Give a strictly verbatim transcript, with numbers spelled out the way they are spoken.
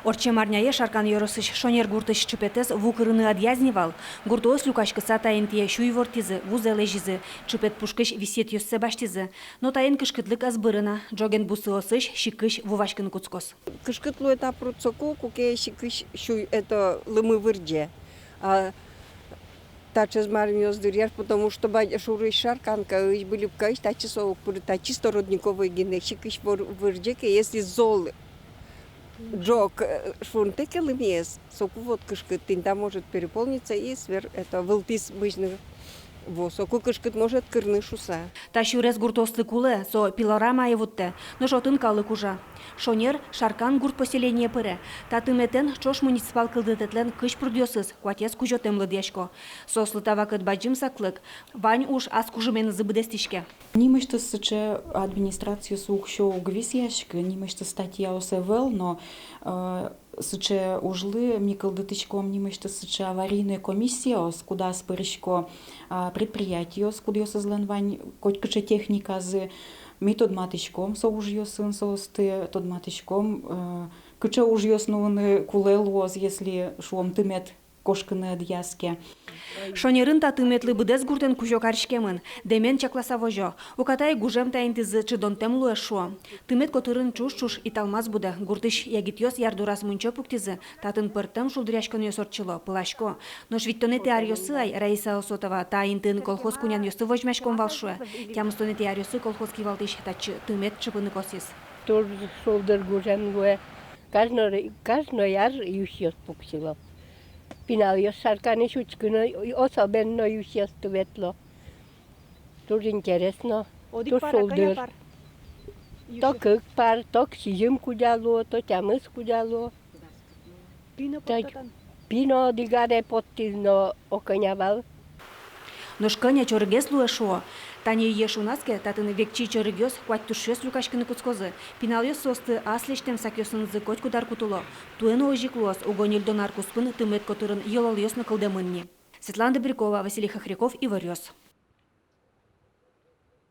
Ортчем арняе Шаркан ёросысь Шонер гуртысь чыпетэз ву кырыны ӧдъяз ни вал. Гуртоос люкаськыса та интые сюй ворттӥзы, вузэ лэзизы, чыпет пушкысь висъетъёссэ басьтӥзы. Но таин кышкытлык ӧз быры на, ӝоген бусыосысь сикысь ву васькыны кутскоз. Кышкыт луэ та пруд соку, куке сикысь сюй, это, лымы вырӟе. А таӵез мармиос дыръяз, потому что Бадья шурысь, Шарканкаысь, Быльыпкаысь татчы со уг пыры, та чисто родниковой гинэ, сикысь вор-, вырӟе ке, если зол ӝог, э, шунтэ ке лымыез, соку вот кышкыт, тӥни та может переполниться и свер-, это, вылтӥз бызьыны вуоз, соку кышкыт может кырыны шуыса. Та сюрес гуртослы кулэ, со пилорамае вуттэ, нош отын калык ужа. Шонер Шаркан гурт поселение пыре. Та тыметэн ӵош муниципал кылдытэтлэн кызь прудъёсыз, куатез кузётэм лыдъясько. Соослы та вакыт бадӟым саклык: вань уж ас кужыменызы быдэстӥське. Нимысьтыз сыӵе администрациосы уксё уг висъяськы, нимысьтыз статьяос ӧвӧл, но, э, сыӵе ужлы ми кылдытӥськом нимысьтыз сыӵе аварийной комиссиос, кудаз пырисько, а, предприятиос, кудъёсызлэн вань котькыӵе техниказы. Ми тодматӥськом со ужъёсын соосты, тодматӥськом, э, кыӵе ужъёс нуыны кулэ луоз, если, шуом, тымет кошкыны ӧдъяз ке. Шонерын та тыметлы быдэс гуртэн кузё кариськемын, дэмен чакласа возё. Уката ик гужем та интызы чидонтэм луэ, шуо. Тымет котырын ӵуж-ӵуж италмас будэ, гуртысь ягитъёс ярдураз мунчо пуктӥзы, татын пӧртэм шулдыръяськонъёс ортчыло, пыласько. Нош витьтонэтӥ аръёсы ай Раиса Осотова та интыын колхоз кунянъёсты возьмаськом вал, шуэ. Тямыстонэтӥ аръёсы колхоз кивалтӥсь татчы тымет чыпыны косӥз. Туж шулдыр гужем луэ. Кажно-, кажной ар юсьёс пуксьыло. Пиналъёс Шарканысь учкыны, особенно юсьёсты ветло. Туж интересно. Одӥг туж пар-а, шулдыр, кӧня пар? То кык пар, то сизьым кузя луо, то тямыс кузя луо. Пино та поттатан? Пино одӥг аре поттӥз но, ог кӧня вал. Нош кӧня чорыгез луэ, шуо. Тани йӧ шуназ ке, татын векчи чорыгъёс куать тушъёс люкаськыны кутскозы. Пиналъёс соосты ас лэсьтэм сакъёсынызы котькуд ар кутыло. Туэ но озьы ик луоз, уго ньыльдон ар куспын тымет котырын йылолъёс но кылдэмын ни. Светлана Добрякова, Василий Хохряков, Иворъёс.